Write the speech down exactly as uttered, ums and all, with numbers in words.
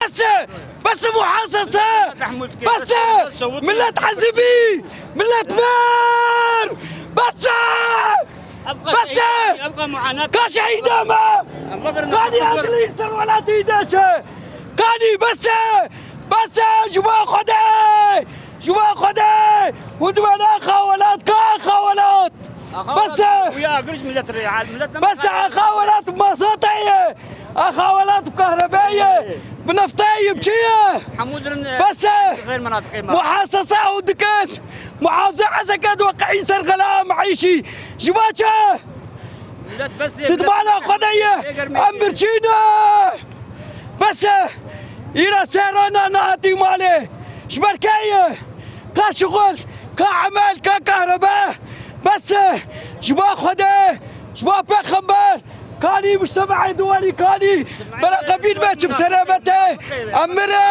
بس، بس محاصصة، بس، ملة عزبي، ملة مار، بس، بس، كا شهيدة ما، كاني أدلي سر ولا تيدش، كاني بس، بس، جوا خدي، جوا خدي، ودمنا خاولات، كا خاولات، بس، بس، خاولات بمصوتية. ئەخاوەلات بکەهرەبەیە، بنەفتەیە، بچیە؟ بەسە. محاسەسە و دکت، محافظە عەزەکەت وەقعی سەرغەلا مەعیشی. ژباچە. تدمانە خۆدەیە. ئەم برچینە. بەسە. ئیرە سێرانە نهاتی مالێ. ژبەرکەیە. کا شغل، کا عمل، کا كهرباء. بەسە. ژبا خۆدە. ژبا پێخەمبەر. کانی مجتمع دووەلی کانی بەرەقەبیل بێ چم سەرەبەتە ئەمرە.